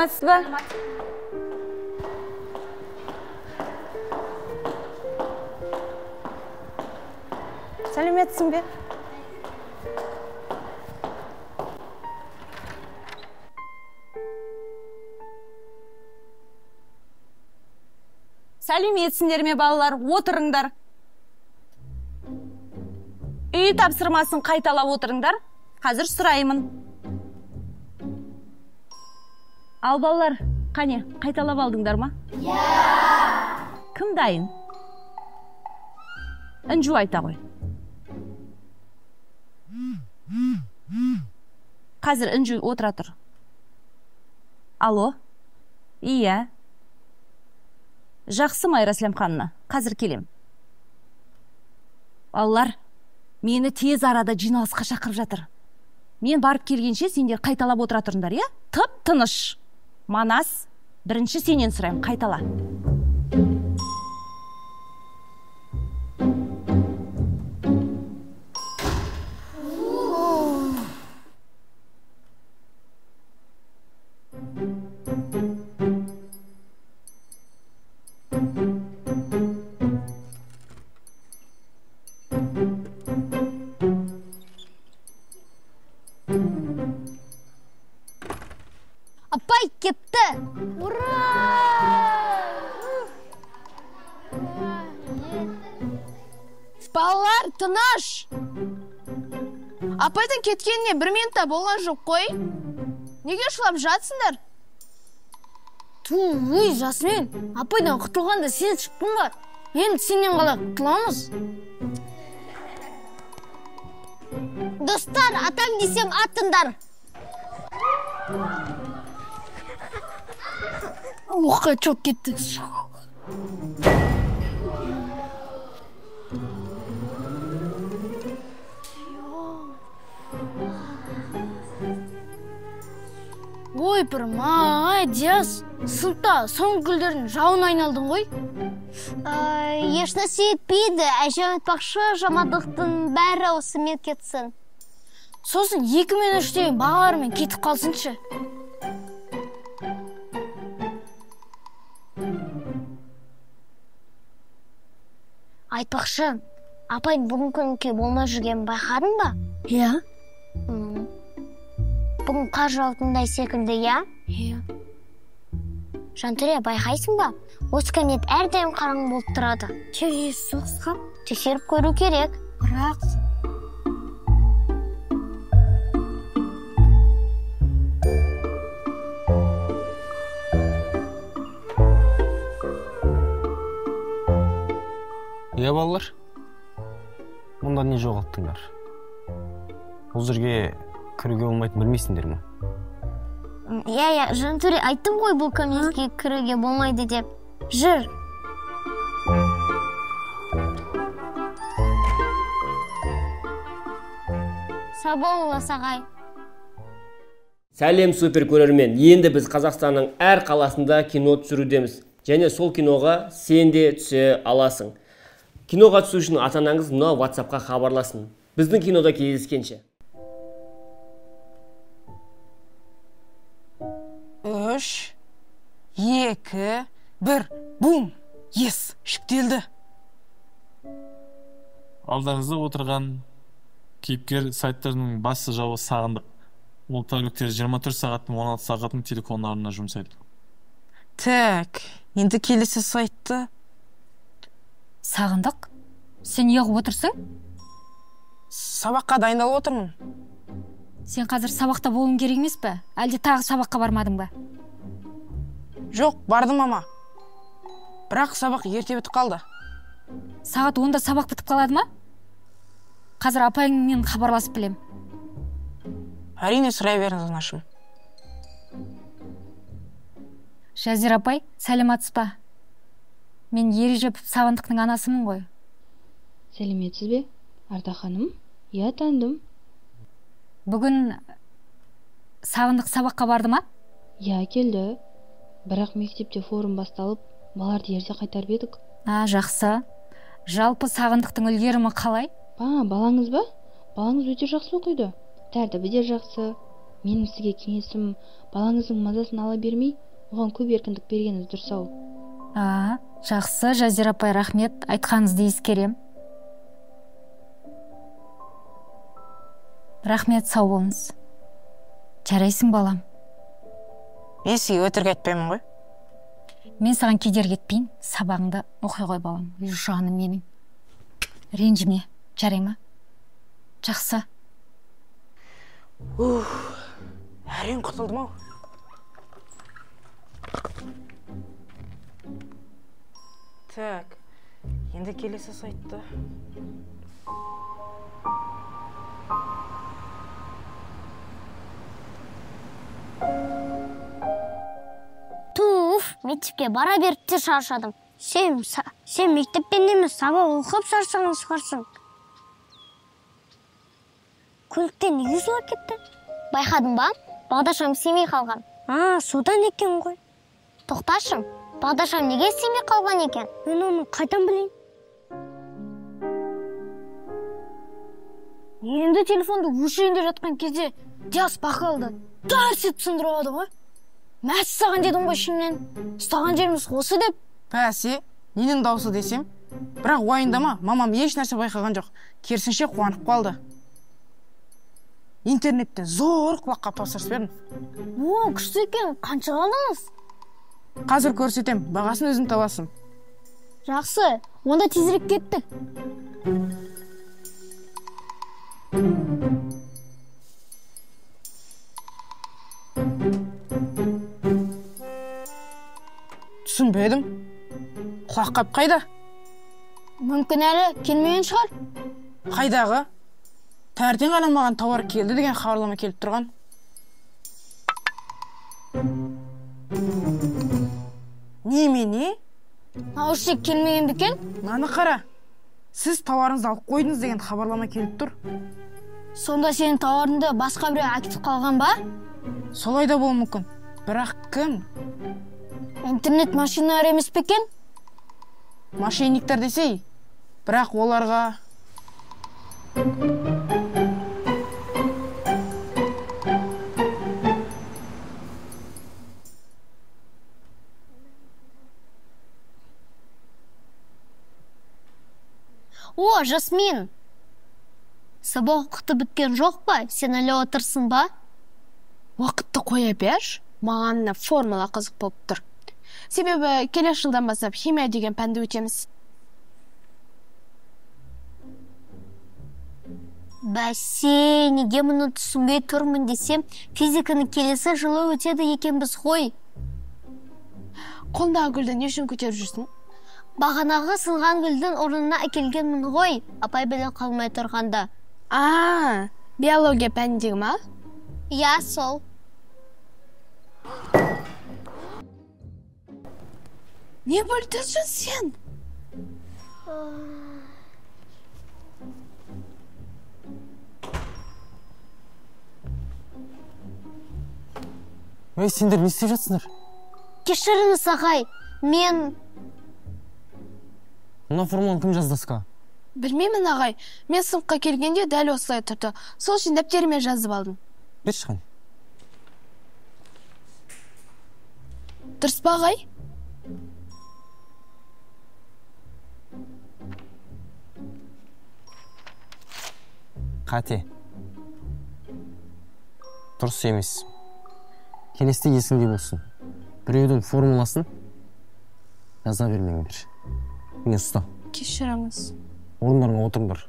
Сәлеметсіз бе? Сәлеметсің бе? Сәлеметсіңдер ме, балалар? Отырыңдар. Үй тапсырмасын қайталап отырыңдар. Қазір сұраймын. Ал балалар, қане, қайталап алдыңдар ма? Иә! Кім дайын? Інжу айта ғой. Қазір Інжу отыра тұр. Алло? Иә. Жақсы, Майра Сілемханна, қазір келем. Балалар, мені тез арада жиналысқа шақырып жатыр. Мен барып келгенше сендер қайталап отыра тұрыңдар, иә? Тып-тыныш. Манас, бірінші сенен сұраймын, қайтала. Апай кетті. Ура! Балалар, тыныш! Апайдың кеткеніне бір минут та болған жоқ қой. Неге шулап жатсыңдар? Ту, өй, Жасмин, апайдан құтылғанда сен шықтың ба? Енді сенен қалай құтыламыз? Достар, атам десем атыңдар. Оққа чоқ кетті. Ой, пырмай, Диас, сыныпта соңғы гүлдердің жауына айналдың ғой. Ешнәрсе етпейді, әжем айтпақшы, жамандықтың бәрі осымен кетсін. Сосын 2 мен 3 деген бағалармен кетіп қалсыншы. Айтпақшы, апайдың бүгін көңіл болмай жүргенін байқадың ба? Иә. Бүгін қар жауатындай секілді, иә? Иә. Жантөре, байқайсың ба? Осы кабинет әрдайым қараңғы болып тұрады. Терезесі соғысқан. Тексеріп көру керек. Бірақ... Иә, балалар, мұнда не жоғалттыңдар? Бұл жерге кіруге болмайтынын білмейсіңдер ме? Иә, иә, Жантөре, айттым ғой бұл кабинетке кіруге болмайды деп. Жүр. Сау болыңыз, ағай. Сәлем, супер көрермен. Енді біз Қазақстанның әр қаласында кино түсірудеміз. Және сол киноға сен де түсе аласың. Киноға түсу үшін ата-анаңыз мына WhatsApp-қа хабарласын. Біздің кинода кездескенше. 3, 2, 1, бум! Ес, жүктелді. Алдарыңызда отырған кейіпкер сайттарының басты жауы Сағындық. Ол тәуліктері 24 сағаттың 16 сағатын телефондарына жұмсайды. Так, енді келесі сайтты. Сағындық, сен неғып отырсың? Сабаққа дайындалып отырмын. Сен қазір сабақта болуың керек емес пе? Әлде тағы сабаққа бармадың ба? Жоқ, бардым, мама. Бірақ сабақ ерте бітіп қалды. Сағат 10-да сабақ бітіп қалады ма? Қазір апайыңмен хабарласып білем. Әрине, сұрай беріңіз, анашым. Жазира апай, сәлеметсіз ба? Мен Ережепов Сағындықтың анасымын ғой. Сәлеметсіз бе, Арда ханым? Иә, таныдым. Бүгін Сағындық сабаққа барды ма? Иә, келді. Бірақ мектепте форум басталып, балаларды ерте қайтарып едік. А, жақсы. Жалпы Сағындықтың үлгерімі қалай? Ба, балаңыз ба? Балаңыз өте жақсы оқиды. Тәртібі де жақсы. Менің сізге кеңесім, балаңыздың мазасын ала бермей, оған көп еркіндік бергеніңіз дұрыс-ау. Жақсы, Жазира апай, рахмет, айтқаныңызды ескерем. Рахмет, сау болыңыз. Жарайсың, балам. Мен сізге өтірік айтпаймын ғой. Мен саған кедергі етпейін, сабағыңды оқи ғой, балам. Жаным менің. Ренжіме, жарай ма? Жақсы. Әрең құтылдым ау. Так, енді келесі сайтта. Туф, мектепке бара беріп те шаршадым. Сен мектептен емес, сабақ оқып шаршаған шығарсың. Көліктен неге жылап кетті? Байқадың ба? Бағдаршам істемей қалған. Содан екен ғой. Тоқташы, бағдаршам неге істемей қалған екен? Мен оны қайдан білейін? Енді телефонды өшірейін деп жатқан кезде Диас бақылды. Тарс етіп сындырып алды ғой. Мәссаған дедім ғой ішімнен. Ұстаған жеріміз осы деп. Бәсе, ненің даусы десем? Бірақ уайымдама, мамам еш нәрсе байқаған жоқ. Керісінше қуанып қалды. Интернеттен зор құлаққа тапсырыс бердім. О, күшті екен. Қаншаға алдыңыз? Қазір көрсетем, бағасын өзің табасың. Жақсы, онда тезірек кеттік. Түсінбедім. Құлаққап қайда? Мүмкін әлі келмеген шығар. Қайдағы? Таңертең ғана маған тауар келді деген хабарлама келіп тұрған. Немене? Наушник келмеген бе екен? Мынаны қара. Сіз тауарыңызды алып қойдыңыз деген хабарлама келіп тұр. Сонда сенің тауарыңды басқа біреу әкетіп қалған ба? Солай да болуы мүмкін. Бірақ кім? Интернет машиналар емес пе екен? Мошенниктер десей, бірақ оларға... О, Жасмин! Сабақ уақыты біткен жоқ па? Сен әлі отырсың ба? Уақытты қоя бер, маған мына формула қызық болып тұр. Себебі келесі жылдан бастап химия деген пәнді өтеміз. Бәсе, неге мұны түсінбей тұрмын десем, физиканы келесі жылы өтеді екенбіз ғой. Қолыңдағы гүлді не үшін көтеріп жүрсің? Бағанағы сынған гүлдің орнына әкелгенмін ғой, апай біле қалмай тұрғанда. Биология пәніндегі ма? Иә, сол. Не бөлтесің сен? Ей, сендер не істеп жатсыңдар? Кешіріңіз, ағай, мен... Мына формуланы кім жазды, Аска? Білмеймін, ағай. Мен сыныпқа келгенде дәл осылай тұрды. Сол үшін дәптеріме жазып алдым. Берші қане. Дұрыс па, ағай? Қате. Дұрыс емес. Келесіде есіңде болсын. Біреудің формуласын жаза бермеңдер. Міне, ұста. Кешіріңіз. Орындарыңа отырыңдар.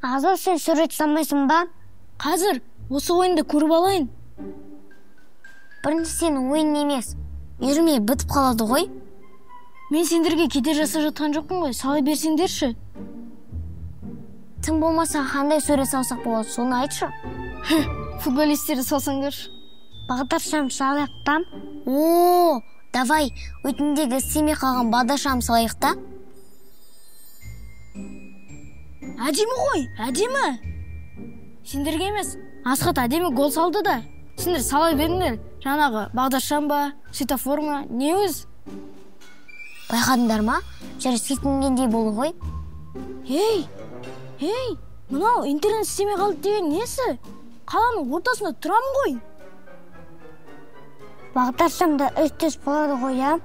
Азыл, сен сурет салмайсың ба? Қазір осы ойынды көріп алайын. Бірінші сенің ойын емес. Үйірме бітіп қалады ғой. Мен сендерге кедергі жасап жатқан жоқпын ғой, сала берсеңдерші. Тым болмаса қандай сурет салсақ болады, соны айтшы. Футболистерді салсаңдаршы. Бағдаршам салайық та? О, давай, өтіндегі істемей қалған бағдаршам салайық та? Әдемі ғой, әдемі. Сендерге емес, Асхат әдемі гол салды да. Сендер сала беріңдер, жаңағы бағдаршам ба, светофор ма, не өз? Байқадыңдар ма? Жер сілкінгендей болды ғой. Ей, Ей, мынау интернет істемей қалды деген несі? Қаланың ортасында тұрамын ғой. Бағдаршамда үш түс болады ғой, а?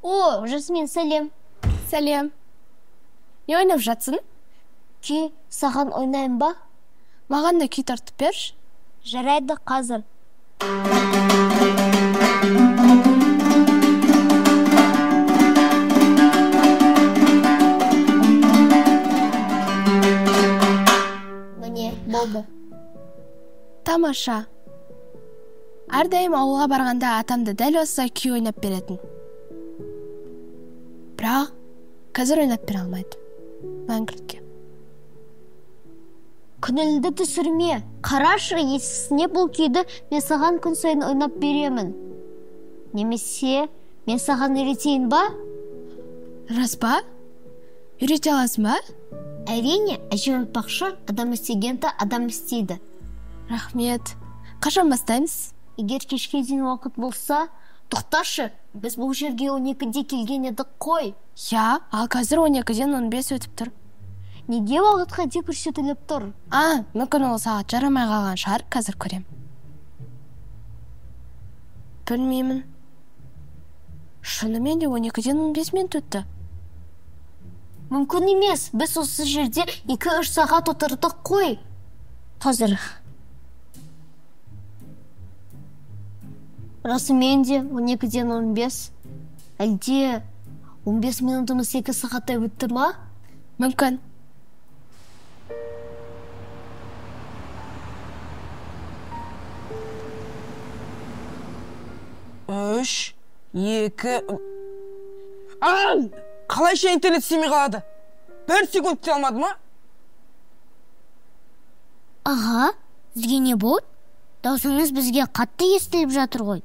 О, Жасмин, сәлем. Сәлем. Не ойнап жатсың? Күй, саған ойнайын ба? Маған да күй тартып берші. Жарайды, қазір. Міне, болды. Тамаша. Әрдайым ауылға барғанда атамды дәл осылай күй ойнап беретін. Бірақ қазір ойнап бере алмайды. Мәңгілікке. Көңілді түсірме. Қарашы, есесіне бұл күйді мен саған күн сайын ойнап беремін. Немесе мен саған үйретейін ба? Рас па? Үйрете аласың ба? Әрине, әжем айтпақшы, адам істегенді адам істейді. Рахмет. Қашан бастаймыз? Егер кешке дейін уақыт болса, тоқташы, біз бұл жерге 12-де келген едік қой. Я, ал қазір 12-ден 15 өтіп тұр. Неге уақыт қате көрсетіліп тұр? А, мүмкін ол сағат жарамай қалған шығар, қазір көрем. Білмеймін. Шынымен де 12-ден 15 минут өтті. Мүмкін емес, біз осы жерде 2-3 сағат отырдық қой. Қазір. Расымен де 12-ден 15. Әлде 15 минутымыз 2 сағаттай өтті ма? Мүмкін. Үш, екі... Қалайша интернет істемей қалады? 1 секунд күте алмады ма? Аға, сізге не болды? Даусыңыз бізге қатты естіліп жатыр ғой.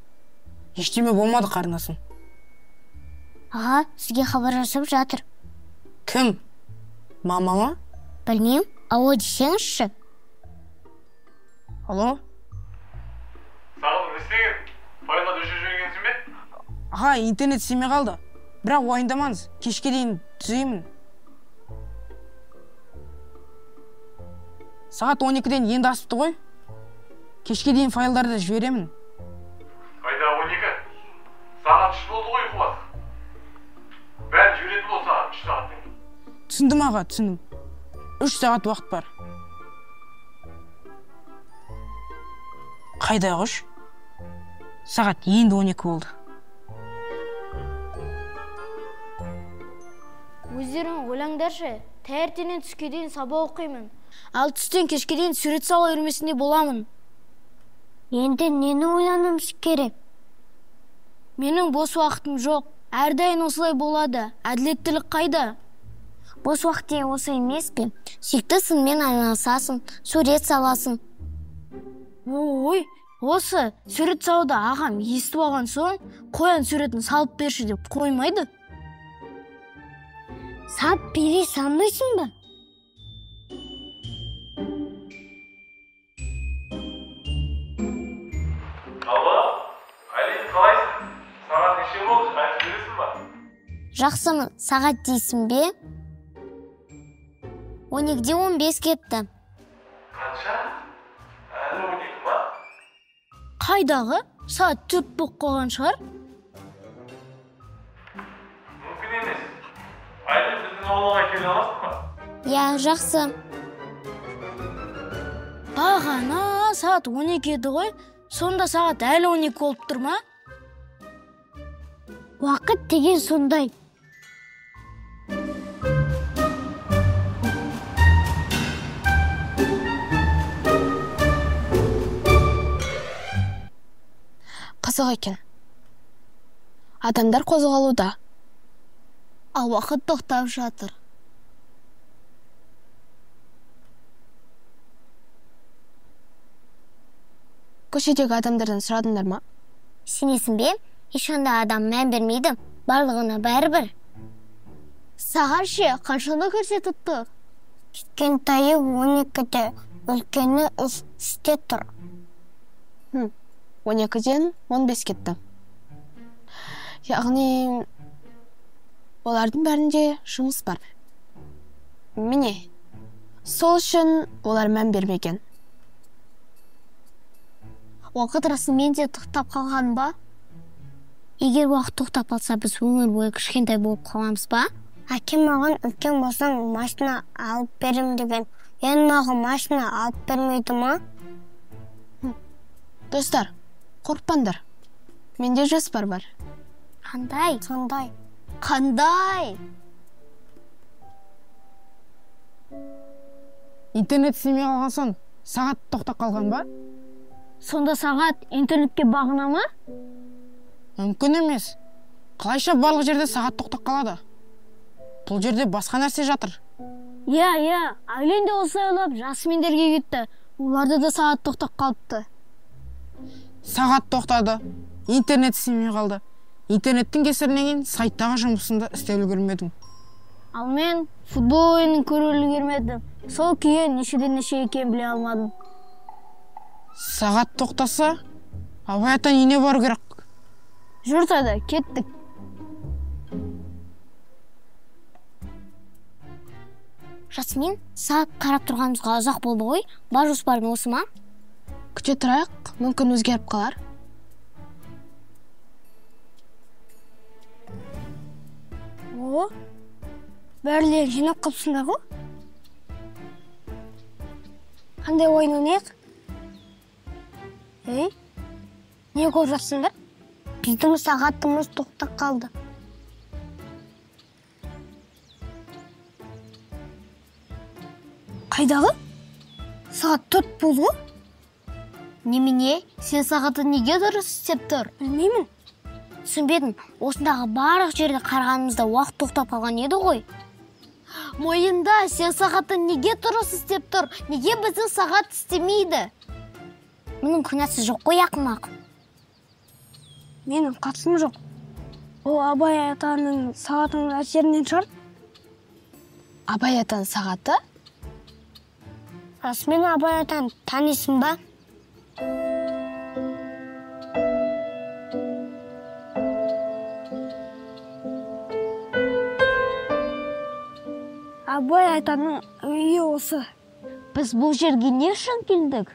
Ештеме болмады, қарындасым. Аға, сізге хабарласып жатыр. Кім? Мама ма? Білмеймін. Алло десеңізші. Алло? Сағындық, не істеген? Файлдарды өшіріп жібергенсің бе? Аға, интернет істемей қалды. Бірақ уайымдамаңыз, кешке дейін түзеймін. Сағат 12-ден енді асыпты ғой. Кешке дейін файлдарды жіберемін. Қайда 12? Сағат 3 болды ғой, ұйқылас. Бәрін жіберетін бол сағат 3 сағаттан кейін. Түсіндім, аға, түсіндім. 3 сағат уақыт бар. Қайдағы үш? Сағат енді 12 болды. Өздерің ойлаңдаршы, таңертеңнен түске дейін сабақ оқимын. Ал түстен кешке дейін сурет салу үйірмесінде боламын. Енді нені ойлануымыз керек? Менің бос уақытым жоқ. Әрдайым осылай болады. Әділеттілік қайда? Бос уақыт деген осы емес пе? Сүйікті сынмен айналысасың, сурет саласың. Ой, осы сурет салуды ағам естіп алған соң, қоян суретін салып берші деп қоймайды. Салып бере салмайсың ба? Алло, Айлин, қалайсың? Сағат неше болды? Айтып бересің ба? Жақсымын, сағат дейсің бе? 12-де 15 кетті. Қанша? Әлі 12 ма? Қайдағы? Сағат 4 болып қалған шығар. Мүмкін емес. Айлин, біздің аулаға келе аласың ба? Иә, жақсы. Бағана сағат 12 еді ғой. Сонда сағат әлі 12 болып тұр ма? Уақыт деген сондай. Қызық екен. Адамдар қозғалуда. Ал уақыт тоқтап жатыр. Көшедегі адамдардан сұрадыңдар ма? Сенесің бе? Ешқандай адам мән бермейді. Барлығына бәрібір. Сағат ше, қаншаны көрсетіп тұр? Кішкентайы 12-де, үлкені 3-те тұр. 12-ден 15 кетті. Яғни, олардың бәрінде жұмыс бар. Міне, сол үшін олар мән бермеген. Уақыт расымен де тоқтап қалған ба? Егер уақыт тоқтап қалса, біз өмір бойы кішкентай болып қаламыз ба? Әкем маған үлкен болсаң машина алып берем деген. Енді маған машина алып бермейді ма? Достар, қорықпаңдар. Менде жоспар бар. Қандай? Қандай? Қандай? Интернет істемей қалған соң сағат тоқтап қалған ба? Сонда сағат интернетке бағына ма? Мүмкін емес. Қалайша барлық жерде сағат тоқтап қалады? Бұл жерде басқа нәрсе жатыр. Иә, иә, Айлен де осылай ойлап Жасминдерге кетті. Оларда да сағат тоқтап қалыпты. Сағат тоқтады, интернет істемей қалды. Интернеттің кесірінен кейін сайттағы жұмысымды істеп үлгермедім. Ал мен футбол ойынын көріп үлгермедім. Сол күйі нешеден неше екенін біле алмадым. Сағат тоқтаса, Абай атаның үйіне бару керек. Жүр тада, кеттік. Жасмин, сағат қарап тұрғанымызға ұзақ болды ғой. Бар жоспарың осы ма? Күте тұрайық, мүмкін өзгеріп қалар. О, бәрілерін жинап қапсыңдар ғой. Қандай ойын ойнайық? Ей, не көріп жатсыңдар? Біздің сағатымыз тоқтап қалды. Қайдағы? Сағат 4 болды ғой. Немене, сен сағаты неге дұрыс істеп тұр? Білмеймін. Түсінбедім, осындағы барлық жерді қарағанымызда уақыт тоқтап қалған еді ғой. Мойында, сен сағаты неге дұрыс істеп тұр? Неге біздің сағат істемейді? Мұның күнәсі жоқ қой, ақымақ. Менің қатысым жоқ. Ол Абай атаның сағатының әсерінен шығар. Абай атаның сағаты? Расымен Абай атаны танисың ба? Абай атаның үйі осы. Біз бұл жерге не үшін келдік?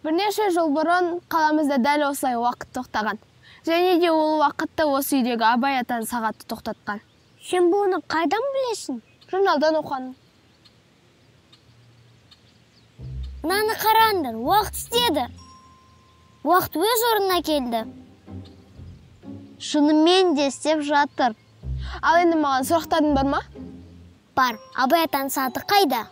Бірнеше жыл бұрын қаламызда дәл осылай уақыт тоқтаған. Және де ол уақытта осы үйдегі Абай атаның сағаты тоқтатқан. Сен бұны қайдан білесің? Журналдан оқығаным. Мынаны қараңдар, уақыт істеді. Уақыт өз орнына келді. Шынымен де істеп жатыр. Ал енді маған сұрақтарың бар ма? Бар. Абай атаның сағаты қайда?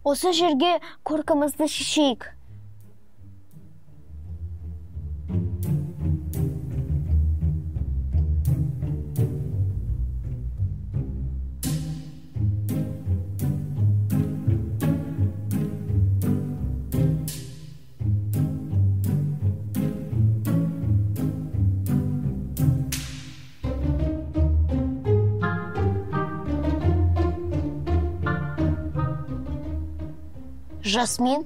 Осы жерге көркімізді шешейік. Жасмин,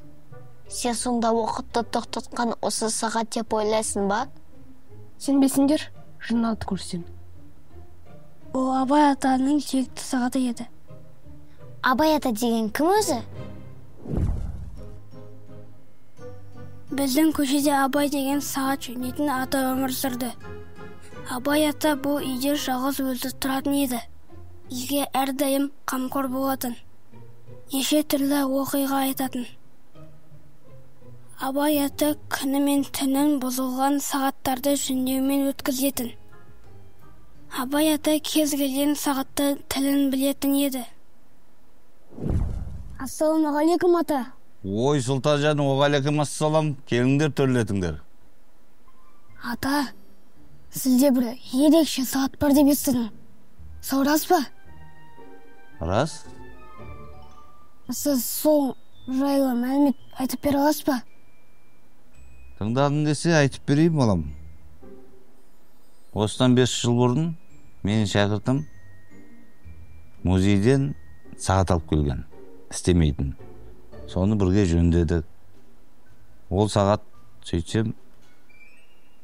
сен сонда уақытты тоқтатқан осы сағат деп ойлайсың ба? Сенбесіңдер, журналды көрсем. Ол Абай атаның сүйікті сағаты еді. Абай ата деген кім өзі? Біздің көшеде Абай деген сағат жөндейтін ата өмір сүрді. Абай ата бұл үйде жалғыз өзі тұратын еді. Үйге әрдайым қамқор болатын. Неше түрлі оқиға айтатын. Абай ата күні мен түнін бұзылған сағаттарды жөндеумен өткізетін. Абай ата кез келген сағатты тілін білетін еді. Ассалаумағалейкум, ата. Ой, Сұлтанжан, уағалейкум ассалам. Келіңдер, төрлетіңдер. Ата, сізде бір ерекше сағат бар деп естідім. Сол рас па? Рас. Сіз сол жайлы мәлімет айтып бере аласыз ба? Тыңдадым десе айтып берейін, балам. Осыдан 5 жыл бұрын менің шәкіртім музейден сағат алып келген, істемейтін. Соны бірге жөндедік. Ол сағат, сөйтсем,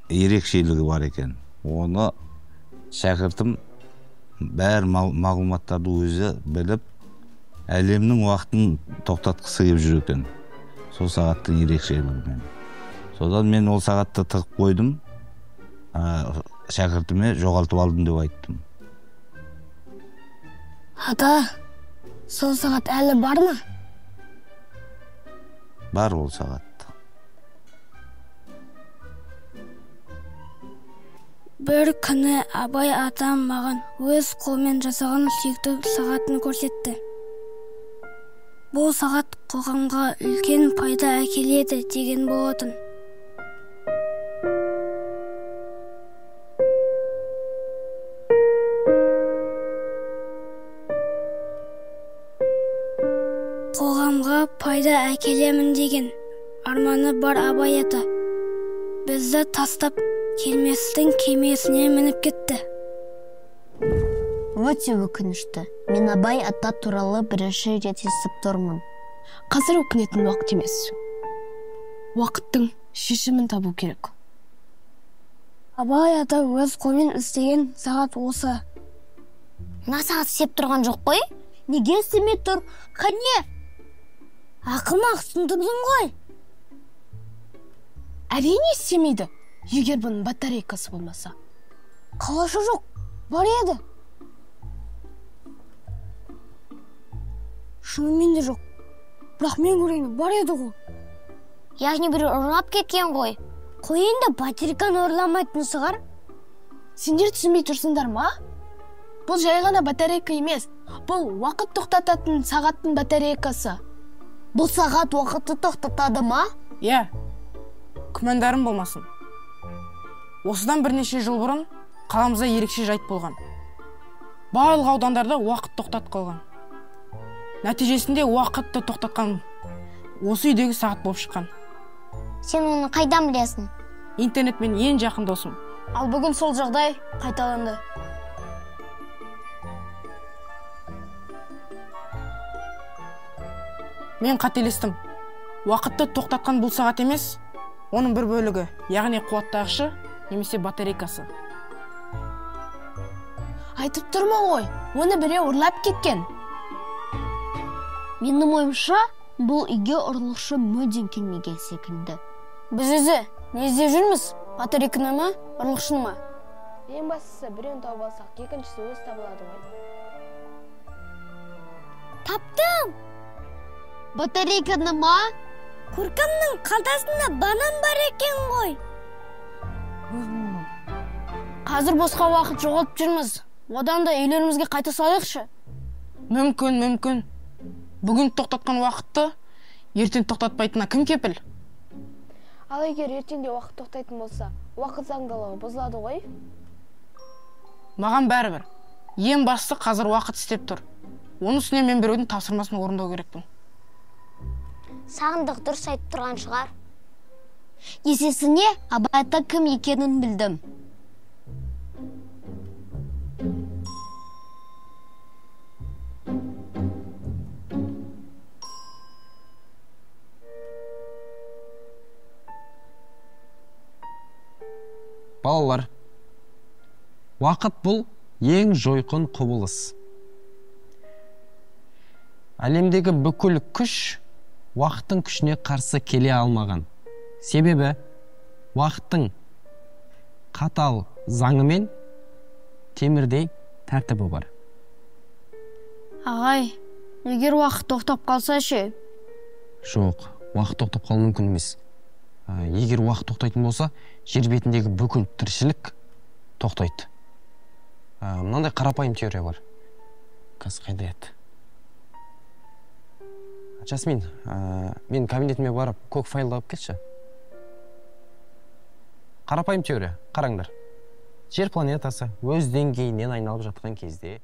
ерекшелігі бар екен. Оны шәкіртім бәр мағлұматтарды өзі біліп, әлемнің уақытын тоқтатқысы келіп жүр екен. Сол сағаттың ерекшелігімен. Содан мен ол сағатты тығып қойдым, шәкіртіме жоғалтып алдым деп айттым. Ата, сол сағат әлі бар ма? Бар ол сағат. Бір күні Абай атам маған өз қолымен жасаған сүйікті сағатын көрсетті. Бұл сағат қоғамға үлкен пайда әкеледі деген болатын. Қоғамға пайда әкелемін деген арманы бар Абай ата бізді тастап келместің кемесіне мініп кетті. Өте өкінішті. Мен Абай ата туралы бірінші рет естіп тұрмын. Қазір өкінетін уақыт емес. Уақыттың шешімін табу керек. Абай ата өз қолымен істеген сағат осы. Мына сағат істеп тұрған жоқ қой? Неге істемей тұр? Қане? Ақымақ, сындырдың ғой. Әрине істемейді, егер бұның батарейкасы болмаса. Қалашы жоқ, бар еді. Шынымен де жоқ. Бірақ мен көргенде бар еді ғой. Яғни біреу ұрлап кеткен ғой. Қой енді, батарейканы ұрламайтын шығар. Сендер түсінбей тұрсыңдар ма? Бұл жай ғана батарейка емес. Бұл уақыт тоқтататын сағаттың батарейкасы. Бұл сағат уақытты тоқтатады ма? Иә, күмәндарым болмасын. Осыдан бірнеше жыл бұрын қаламызда ерекше жайт болған. Барлық аудандарда уақыт тоқтат қалған. Нәтижесінде уақытты тоқтатқан осы үйдегі сағат болып шыққан. Сен оны қайдан білесің? Интернет мен ең жақын досым. Ал бүгін сол жағдай қайталанды. Мен қателестім. Уақытты тоқтатқан бұл сағат емес, оның бір бөлігі, яғни қуаттағышы немесе батарейкасы. Айтып тұрмын ғой, оны біреу ұрлап кеткен. Менің ойымша, бұл үйге ұрлықшы мүлдем келмеген секілді. Біз өзі не іздеп жүрміз? Батарейканы ма, ұрлықшыны ма? Ең бастысы біреуін тауып алсақ, екіншісі өз табылады ғой. Таптым! Батарейканы ма? Көркемнің қалтасында банан бар екен ғой. Қазір босқа уақыт жоғалтып жүрміз. Одан да үйлерімізге қайта салайықшы. Мүмкін, мүмкін. Бүгін тоқтатқан уақытты ертең тоқтатпайтынына кім кепіл? Ал егер ертең де уақыт тоқтайтын болса, уақыт заңдылығы бұзылады ғой. Маған бәрібір. Ең бастысы қазір уақыт істеп тұр. Оның үстіне мен біреудің тапсырмасын орындау керекпін. Сағындық дұрыс айтып тұрған шығар. Есесіне Абай ата кім екенін білдім. Балалар, уақыт бұл ең жойқын құбылыс. Әлемдегі бүкіл күш уақыттың күшіне қарсы келе алмаған. Себебі уақыттың қатал заңымен темірдей тәртібі бар. Ағай, Егер уақыт тоқтап қалса ше? Жоқ, уақыт тоқтап қалуы мүмкін емес. Егер уақыт тоқтайтын болса, жер бетіндегі бүкіл тіршілік тоқтайды. Мынандай қарапайым теория бар. Қазір қайда еді? Жасмин, мен кабинетіме барып көк файлды алып келші. Қарапайым теория, қараңдар. Жер планетасы өз деңгейінен айналып жатқан кезде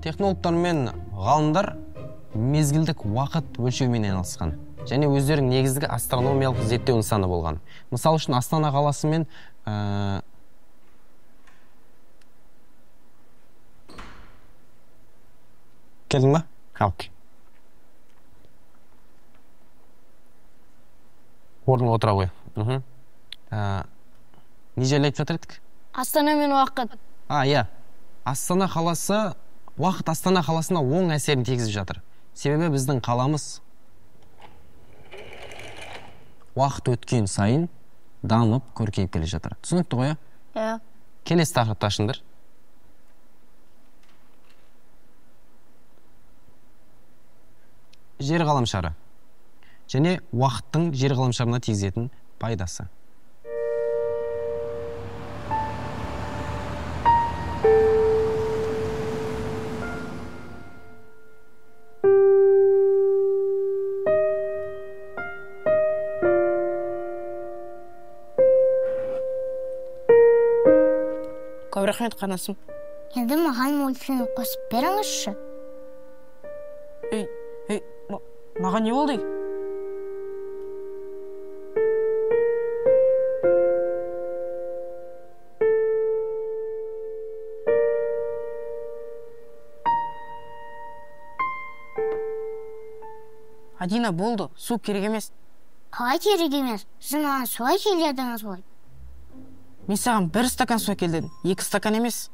технологтар мен ғалымдар мезгілдік уақыт өлшеумен айналысқан және өздерінің негізгі астрономиялық зерттеу нысаны болған. Мысал үшін Астана қаласы мен келдің ба? Окей. Орныңа отыра ғой. Не жайлы айтып жатыр едік? Астана мен уақыт. Иә. Астана қаласы уақыт Астана қаласына оң әсерін тигізіп жатыр. Себебі біздің қаламыз уақыт өткен сайын дамып, көркейіп келе жатыр. Түсінікті ғой, иә? Келесі тақырыпты ашыңдар. Жер ғаламшары және уақыттың жер ғаламшарына тигізетін пайдасы. Көп рахмет, қанасым. Енді маған мультфильм қосып беріңізші. Ей, ей, маған не болды? Адина, болды, су керек емес. Қалай керек емес? Сіз маған су әкел дедіңіз ғой. Мен саған бір стакан су әкел дедім, 2 стакан емес.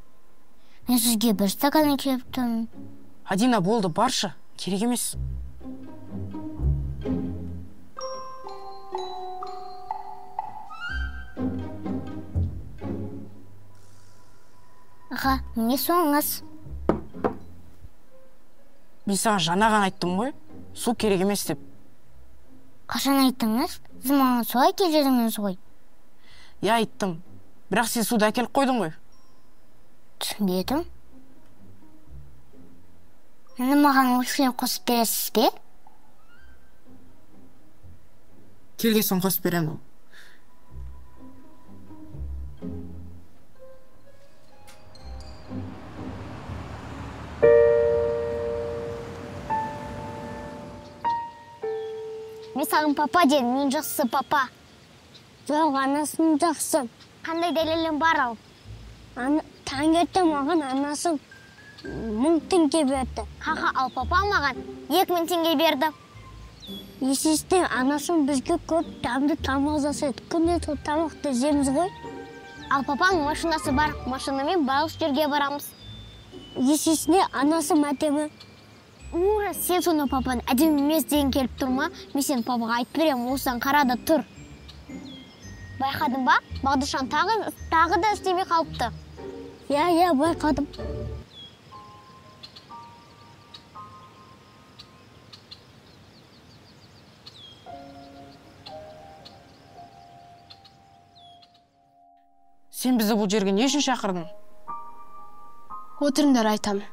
Мен сізге 1 стакан әкеліп тұрмын. Адина, болды, баршы, керек емес. Аға, міне суыңыз. Мен саған жаңа ғана айттым ғой, су керек емес деп. Қашан айттыңыз? Сіз маған су әкел дедіңіз ғой. Иә, айттым. Бірақ сен суды әкеліп қойдың ғой. Түсінбедім. Енді маған мультфильм қосып бересіз бе? Келген соң қосып беремін. Мен саған папа дедім, мен жақсы папа. Жоқ, анасының жақсы. Қандай дәлелің бар ал? Таңертең маған анасым 1000 теңге берді. Ха-ха, ал папа маған 2000 теңге берді. Есесіне анасым бізге көп дәмді тамақ жасайды. Күнде сол тамақты жейміз ғой. Ал папаның машинасы бар, машинамен барлық жерге барамыз. Есесіне анасым әдемі. Ура, сен сонда папаның әдемі емес деген келіп тұр ма? Мен сені папаға айтып беремін, осыдан қара да тұр. Байқадың ба? Бағдышан тағы да істемей қалыпты. Иә, иә, байқадым. Сен бізді бұл жерге не үшін шақырдың? Отырыңдар, айтамын.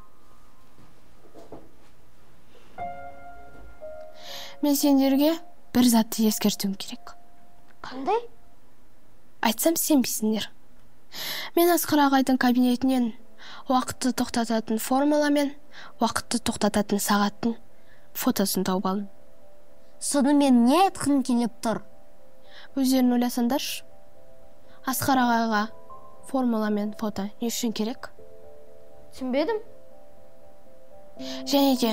Мен сендерге бір затты ескертуім керек. Қандай? Айтсам сенбейсіңдер. Мен Асқар ағайдың кабинетінен Уақытты тоқтататын формула мен уақытты тоқтататын сағаттың фотосын тауып алдым. Сонымен не айтқың келіп тұр? Өздерің ойласаңдаршы. Асқар ағайға формула мен фото не үшін керек? Түсінбедім. Және де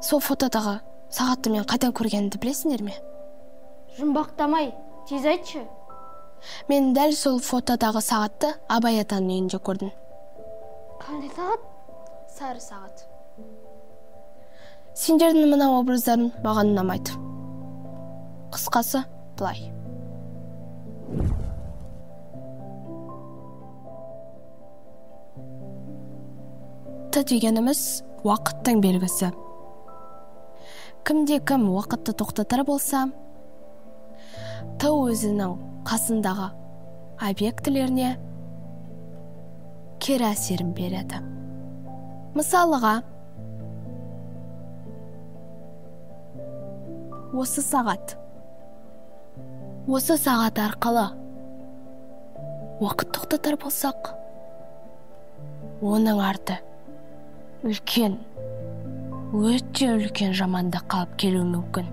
сол фотодағы сағатты мен қайдан көргенімді білесіңдер ме? Жұмбақтамай, тез айтшы. Мен дәл сол фотодағы сағатты Абай атаның үйінде көрдім. Қандай сағат? Сары сағат. Сендердің мына образдарың маған ұнамайды. Қысқасы былай. Т дегеніміз уақыттың белгісі. Кімде кім уақытты тоқтатар болса, Т өзінің қасындағы объектілеріне кері әсерін береді. Мысалыға, осы сағат. Осы сағат арқылы уақыт тоқтатар болсақ, оның арты үлкен, өте үлкен жамандыққа алып келуі мүмкін.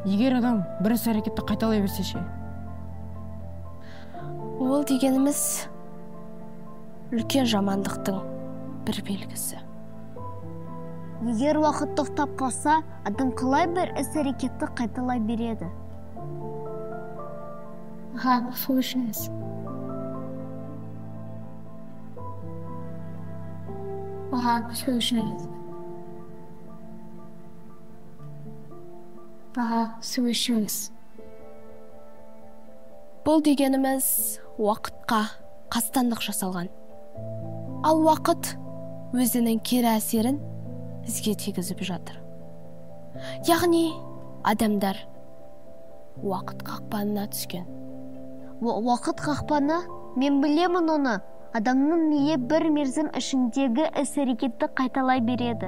Егер адам бір іс әрекетті қайталай берсе ше? Ол дегеніміз үлкен жамандықтың бір белгісі. Егер уақыт тоқтап қалса, адам қалай бір іс әрекетті қайталай береді? Слушаюсь. Слушаюсь. Слушаюсь. Бұл дегеніміз уақытқа қастандық жасалған. Ал уақыт өзінің кері әсерін бізге тигізіп жатыр. Яғни адамдар уақыт қақпанына түскен. Уақыт қақпаны? Мен білемін оны. Адамның миы бір мерзім ішіндегі іс-әрекетті қайталай береді.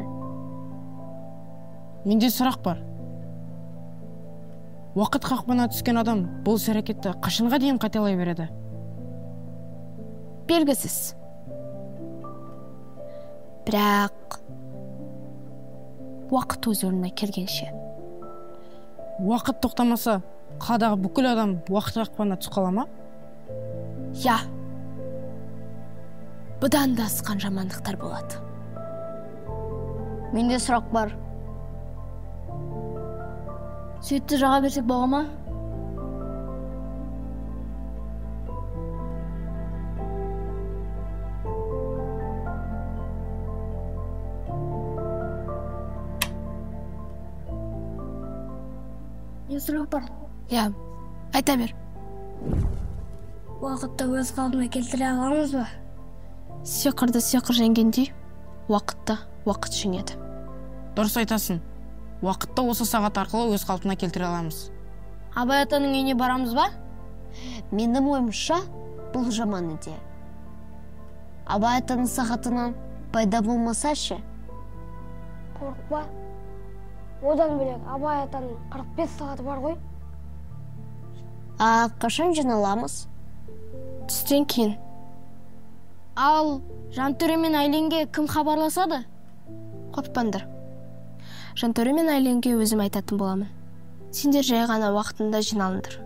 Менде сұрақ бар. Уақыт қақпанына түскен адам бұл іс-әрекетті қашанға дейін қайталай береді? Белгісіз. Бірақ уақыт өз орнына келгенше. Уақыт тоқтамаса, қаладағы бүкіл адам уақыт қақпанына түсіп қала ма? Я. Бұдан да асқан жамандықтар болады. Менде сұрақ бар. Сүтті жаға берсек бола ма? Не сұрақ бар? Иә, айта бер. Уақытты өз қалпына келтіре аламыз ба? Сиқырды сиқыр жеңгендей, уақытты уақыт жеңеді. Дұрыс айтасың. Уақытты осы сағат арқылы өз қалпына келтіре аламыз. Абай атаның үйіне барамыз ба? Менің ойымша, бұл жаман идея. Абай атаның сағатынан пайда болмаса ше? Қорықпа. Одан бөлек Абай атаның 45 сағаты бар ғой. А қашан жиналамыз? Түстен кейін. Ал Жантөре мен Айленге кім хабарласады? Қорықпаңдар. Жантөре мен Айленге өзім айтатын боламын. Сендер жай ғана уақытында жиналыңдар.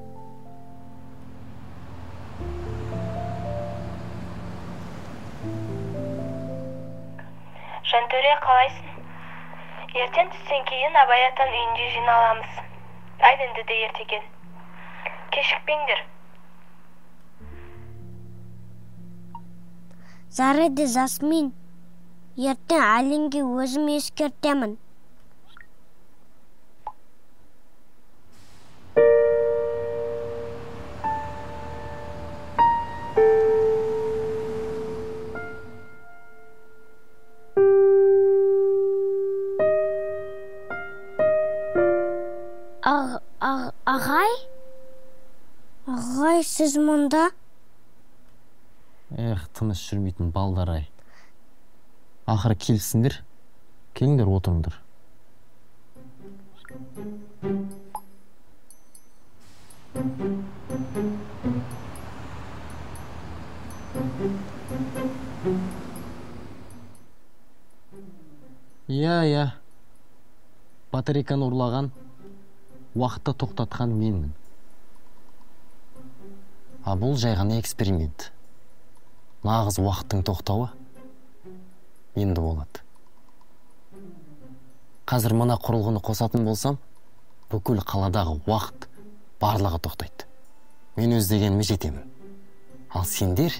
Жантөре, қалайсың? Ертең түстен кейін Абай атаның үйінде жиналамыз. Айленді де ерте кел. Кешікпеңдер. Жарайды, Жасмин. Ертең Айленге өзім ескертемін. Ағай? Ағай, сіз мұнда? Эх, тыныш жүрмейтін балдар-ай. Ақыры келіпсіңдер. Келіңдер, отырыңдар. Батарейканы ұрлаған, уақытты тоқтатқан менмін. А бұл жай ғана эксперимент. Нағыз уақыттың тоқтауы енді болады. Қазір мына құрылғыны қосатын болсам, бүкіл қаладағы уақыт барлығы тоқтайды. Мен өз дегеніме жетемін. Ал сендер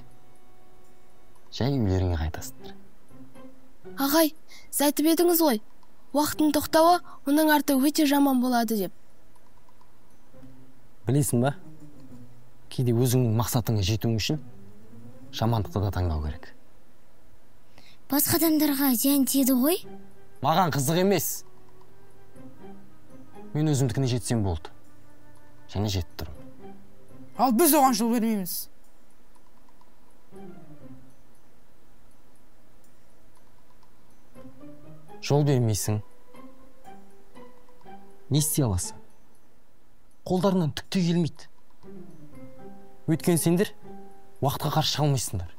жай үйлеріңе қайтасыңдар. Ағай, сіз айтып едіңіз ғой, уақыттың тоқтауы оның арты өте жаман болады деп. Білесің ба? Кейде өзіңнің мақсатыңа жетуің үшін жамандықты да таңдау керек. Басқа адамдарға зиян тиеді ғой? Маған қызық емес. Мен өзімдікіне жетсем болды. Және жетіп тұрмын. Ал біз оған жол бермейміз. Жол бермейсің. Не істей аласың? Қолдарынан түк те келмейді. Өйткені сендер уақытқа қарсы шыға алмайсыңдар.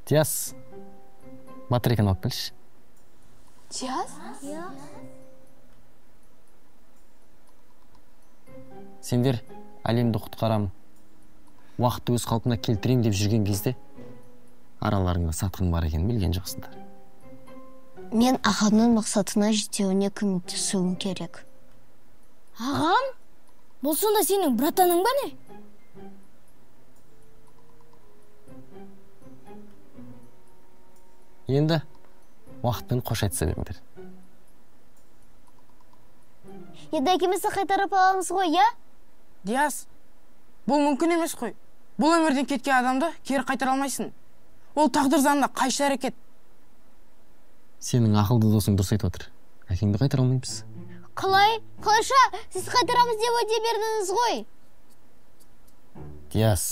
Диас, батарейканы алып келші. Диас? Сендер әлемді құтқарам, уақытты өз қалпына келтірем деп жүрген кезде араларыңда сатқын бар екенін білген жоқсыңдар. Мен ағамның мақсатына жетуіне көмектесуім керек. Ағам? Бұл сонда сенің братаның ба не? Енді уақытпен қош айтыса беріңдер. Енді әкемізді қайтарып аламыз ғой, иә? Диас, бұл мүмкін емес қой. Бұл өмірден кеткен адамды кері қайтара алмайсың. Ол тағдыр заңына қайшы әрекет. Сенің ақылды досың дұрыс айтып отыр. Әкеңді қайтара алмаймыз. Қалай? Қалайша? Сіз қайтарамыз деп уәде бердіңіз ғой. Диас,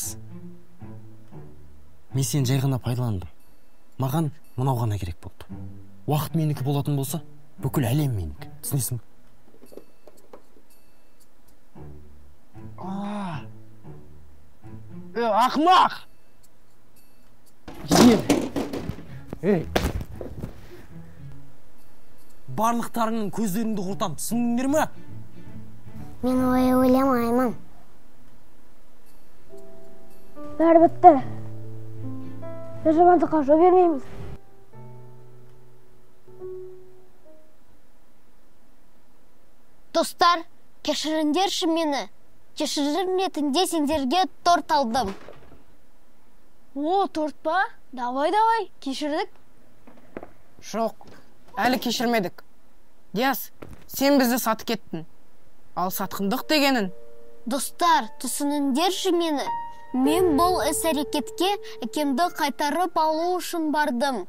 мен сені жай ғана пайдаландым. Маған мынау ғана керек болды. Уақыт менікі болатын болса, бүкіл әлем менікі. Түсінесің бе? Ақымақ! Ей! Барлықтарыңның көздеріңді құртам, түсіндіңдер ме? Мен олай ойламаймын. Бәрі бітті. Біз жамандыққа жол бермейміз. Достар, кешіріңдерші мені. Кешірім ретінде сендерге торт алдым. О, торт па? Давай, давай, кешірдік. Жоқ, әлі кешірмедік. Диас, сен бізді сатып кеттің. Ал сатқындық дегенің? Достар, түсініңдерші мені. Мен бұл іс-әрекетке әкемді қайтарып алу үшін бардым.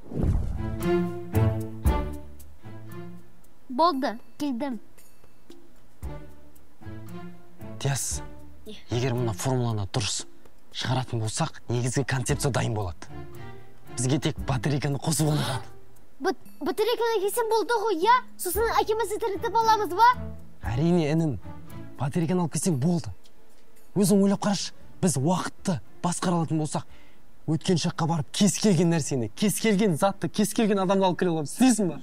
Болды, келдім. Диас, егер мына формуланы дұрыс шығаратын болсақ, негізгі концепция дайын болады. Бізге тек батарейканы қосып ғана қалады. Батарейканы кесем болды ғой, иә? Сосын әкемізді тірілтіп аламыз ба? Әрине, інім. Батарейканы алып келсең болды. Өзің ойлап қарашы, біз уақытты басқара алатын болсақ, өткен шаққа барып кез келген нәрсені, кез келген затты, кез келген адамды алып келе аламыз. Түсінесің ба?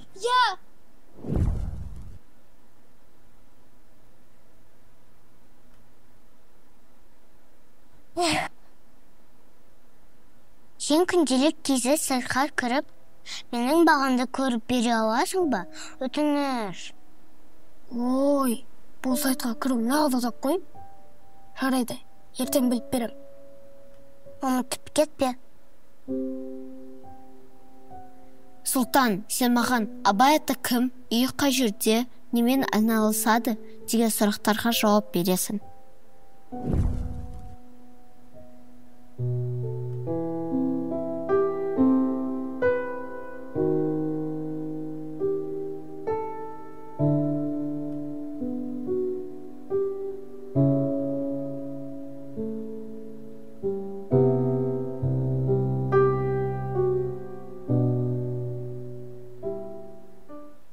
Иә. Сен күнделік кезі сыртқа кіріп, менің бағымды көріп бере аласың ба? Өтініш. Ой, бұл сайтқа кіру нағыз азап қой. Жарайды, ертең біліп берем. Ұмытып кетпе. Сұлтан, сен маған Абай ата кім, үйі қай жерде, немен айналысады деген сұрақтарға жауап бересің.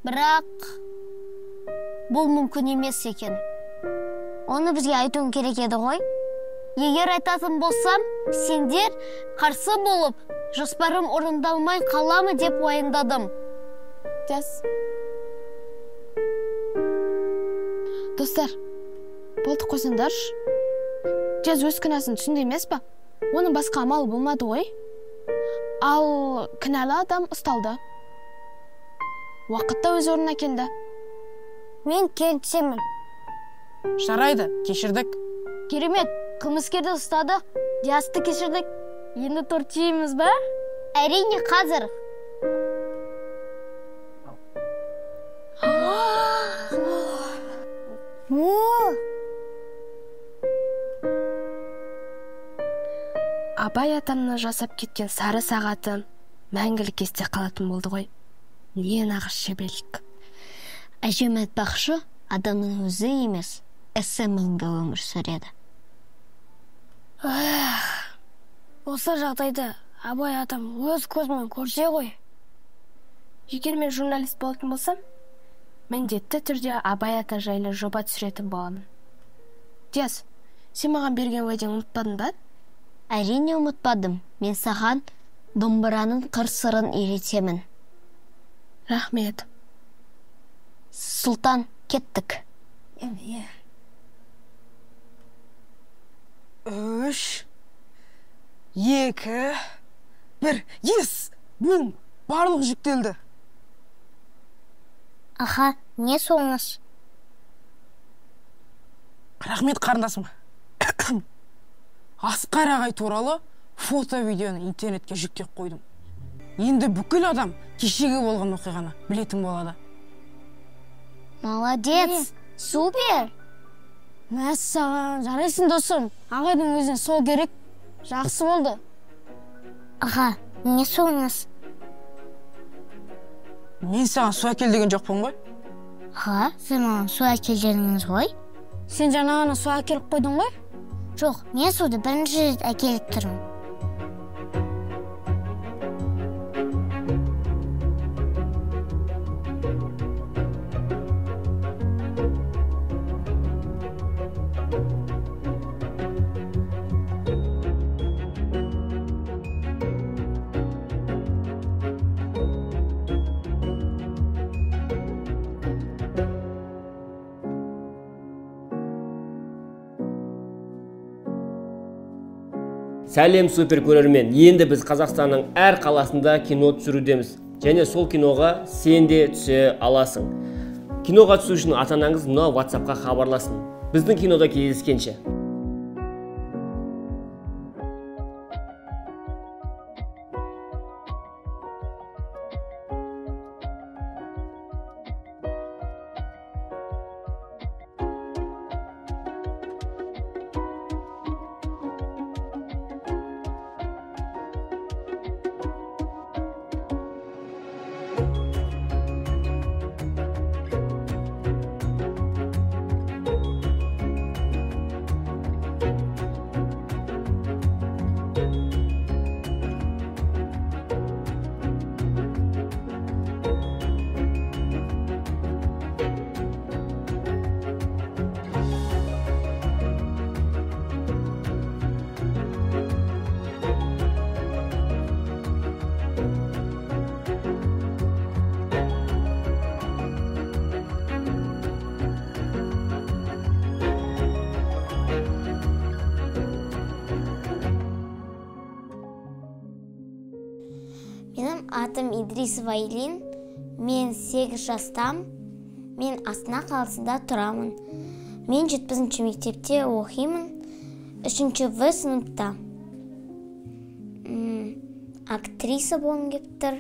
Бірақ бұл мүмкін емес екен. Оны бізге айтуың керек еді ғой. Егер айтатын болсам, сендер қарсы болып, жоспарым орындалмай қаламы деп уайымдадым. Диас. Достар, болды, қойсаңдаршы. Диас өз кінәсін түсінді емес па? Оның басқа амалы болмады ғой. Ал кінәлі адам ұсталды. Уақыт та өз орнына келді. Мен келісемін. Жарайды, кешірдік. Керемет, қылмыскерді ұстадық, Диасты кешірдік. Енді торт жейміз ба? Әрине, қазір. Абай атамның жасап кеткен сары сағаты мәңгілік есте қалатын болды ғой. Не нағыз шеберлік. Әжем айтпақшы, адамның өзі емес, СММ-ге өмір сүреді. Осы жағдайды Абай атам өз көзімен көрсе ғой. Егер мен журналист болатын болсам, міндетті түрде Абай ата жайлы жоба түсіретін боламын. Диас, сен маған берген уәдеңді ұмытпадың ба? Әрине ұмытпадым. Мен саған домбыраның қыр-сырын үйретемін. Рахмет. Сұлтан, кеттік. 3, 2, 1, ес! Бум! Барлық жүктелді. Аха, не соңыз? Рахмет, қарындасым. Асқар ағай туралы фото-видеоны интернетке жүктеп қойдым. Енді бүкіл адам кешегі болған оқиғаны білетін болады. Молодец! Супер! Мәссаған, жарайсың досым. Ағайдың өзіне сол керек. Жақсы болды. Аға, не соңыз? Мен саған су әкел деген жоқпын ғой? Аға, сіз маған су әкел дедіңіз ғой? Сен жаңа ғана су әкеліп қойдың ғой? Жоқ, мен суды бірінші рет әкеліп тұрмын. Сәлем супер көрермен. Енді біз Қазақстанның әр қаласында кино түсірудеміз. Және сол киноға сен де түсе аласың. Киноға түсу үшін ата-анаңыз мына WhatsApp-қа хабарласын. Біздің кинода кездескенше. Менің атым Идрисова Айлин, мен 8 жастам, мен Астана қаласында тұрамын. Мен 70-ші мектепте оқимын, 3-ші В сыныпта. Актриса болғым келіп тұр.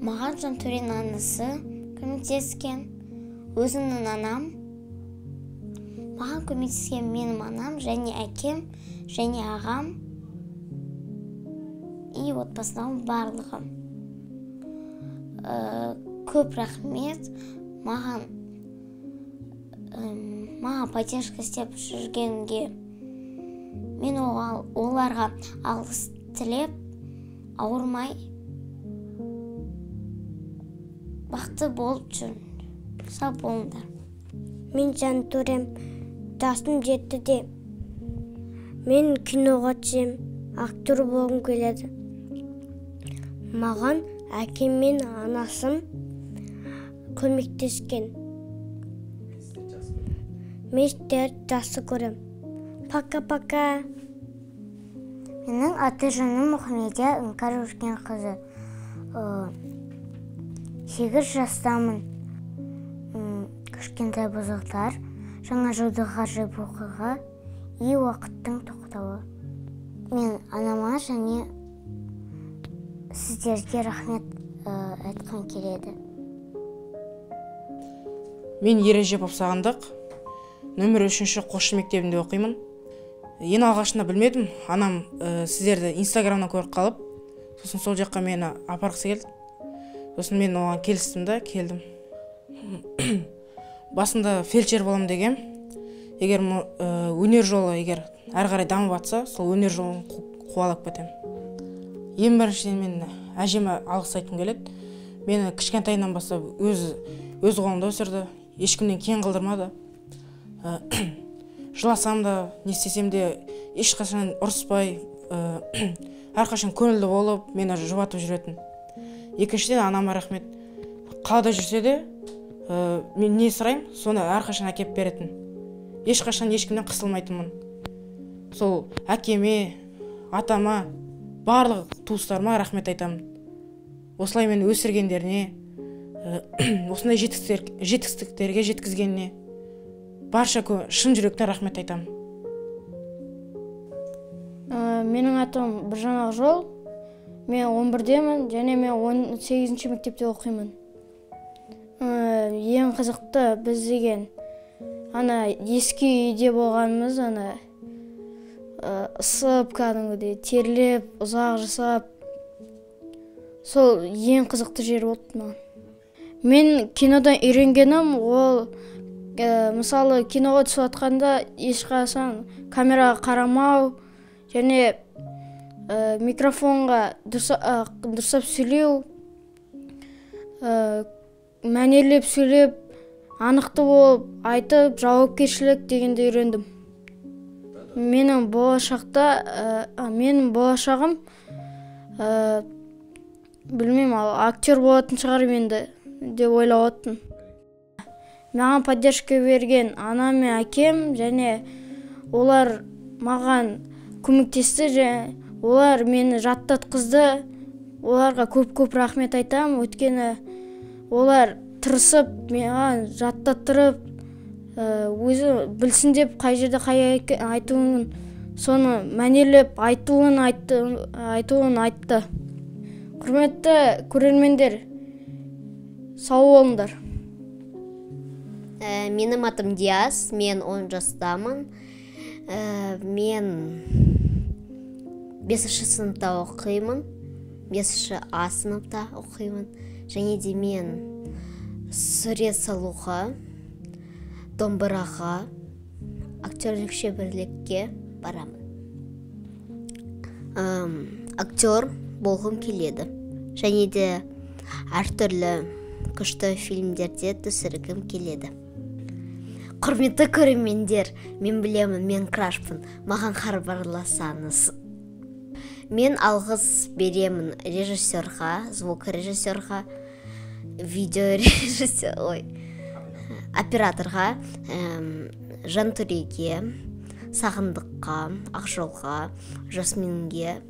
Маған Жантөренің анасы көмектескен, өзімнің анам. Маған көмектескен менің анам және әкем, және ағам. И отбасының барлығы. Көп рахмет. Маған поддержка істеп жүргенге. Мен оларға алғыс тілеп, ауырмай, бақытты болып жүрмін. Сау болыңдар. Мен Жантөрем, жасым 7-де. Мен киноға түсем, актер болғым келеді. Маған Әкем мен анасым көмектескен. Мен сіздерді жақсы көрем. Пока-пока. Менің аты жөнім Мұхамедия Іңкәр Өркенқызы. 8 жастамын. Кішкентай бұзықтар, жаңа жылдық ғажайып оқиға и уақыттың тоқтауы. Мен анама және сіздерге рахмет айтқым келеді. Мен Ережепов Сағындық, нөмір 3-ші Қосшы мектебінде оқимын. Ең алғашында білмедім, анам сіздерді Инстаграмнан көріп қалып, сосын сол жаққа мені апарғысы келді. Сосын мен оған келістім да келдім. Басында фельдшер болам дегем. Егер өнер жолы егер әрі қарай дамып атса, сол өнер жолын қуалап кетемін. Ең біріншіден мен әжеме алғыс айтқым келеді. Мені кішкентайынан бастап өз қолында өсірді, ешкімнен кең қылдырмады. Жыласам да, не істесем де ешқашан ұрыспай, әрқашан көңілді болып мені жұбатып жүретін. Екіншіден анама рахмет. Қалада жүрсе де, мен не сұраймын, соны әрқашан әкеп беретін. Ешқашан ешкімнен қысылмайтынмын. Сол әкеме, атама, барлық туыстарыма рахмет айтамын. Осылай мені өсіргендеріне, осындай жетістіктерге жеткізгеніне барша шын жүректен рахмет айтамын. Менің атым Біржан Ақжол. Мен 11-демін және мен 18-ші мектепте оқимын. Ең қызықты біз деген ана ескі үйде болғанымыз, ана ысып кәдімгідей терлеп, ұзақ жасап, сол ең қызықты жер болды маған. Мен кинодан үйренгенім ол, мысалы, киноға түсіп жатқанда ешқашан камераға қарамау және микрофонға дұрыстап сөйлеу, мәнерлеп сөйлеп, анықты болып айтып, жауапкершілік дегенді үйрендім. Менің болашағым, білмеймін, ал актер болатын шығар енді деп ойлап отырмын. Маған поддержка берген анам мен әкем, және олар маған көмектесті, және олар мені жаттатқызды. Оларға көп-көп рахмет айтамын, өйткені олар тырысып маған жаттаттырып, өзі білсін деп қай жерде қай айтуын, соны мәнерлеп айтуын айтты. Құрметті көрермендер, сау болыңдар. Менің атым Диас, мен 10 жастамын. Мен 5-ші сыныпта оқимын, 5-ші А сыныпта оқимын. Және де мен сурет салуға, домбыраға, актерлік шеберлікке барамын. Актер болғым келеді. Және де әртүрлі күшті фильмдерде түсіргім келеді. Құрметті көрермендер, мен білемін, мен крашпын, маған хабарласаңыз. Мен алғыс беремін режиссерға, звукорежиссерға, видеорежиссер, ой, операторға, Жантөреге, Сағындыққа, Ақжолға, Жасминге,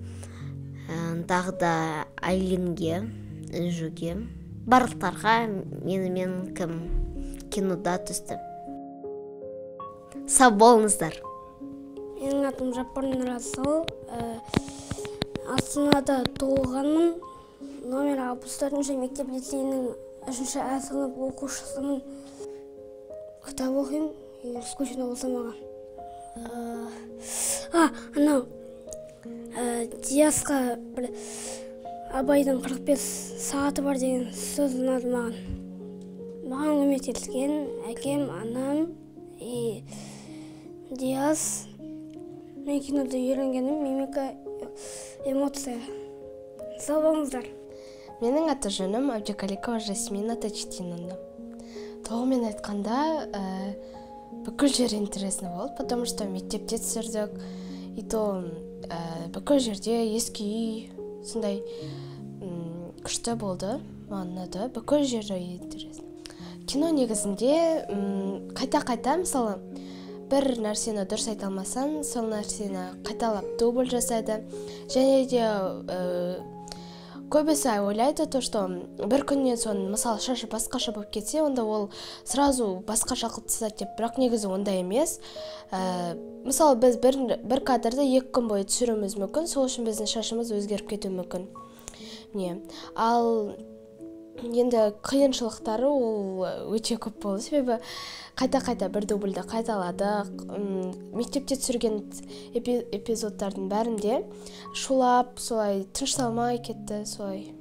тағы да Айлинге, Інжуге, барлықтарға менімен кім кинода түсті. Сау болыңыздар. Менің атым Жаппар Нұрасыл. Астанада туылғанмын. Номер 64-ші мектеп лицейінің 3-ші А сынып оқушысымын. Кітап оқимын, егер скучно болса маған. Анау Диасқа бір Абайдың 45 сағаты бар деген сөз ұнады маған. Маған көмектескен әкем, анам и Диас. Мен кинода үйренгенім мимика, эмоция. Сау болыңыздар. Менің аты жөнім Әбдікаликова Жасмина Тачтиновна. Толығымен айтқанда, бүкіл жер интересно болды, потому что мектепте түсірдік, и то бүкіл жерде ескі үй, сондай Күшті болды, маған ұнады, бүкіл жері интересно. Кино негізінде қайта-қайта, мысалы, бір нәрсені дұрыс айта алмасаң, сол нәрсені қайталап дубль жасайды. Және де көбісі ойлайды, то, что бір күннен соң, мысалы, шашы басқаша болып кетсе, онда ол сразу басқаша қылып тастады деп. Бірақ негізі ондай емес. Мысалы, біз бір кадрды 2 күн бойы түсіруіміз мүмкін, сол үшін біздің шашымыз өзгеріп кетуі мүмкін. Не. Ал енді қиыншылықтары ол өте көп болды, себебі қайта-қайта бір дубльді қайталадық. Мектепте түсірген эпизодтардың бәрінде шулап, солай тынышталмай кетті, солай.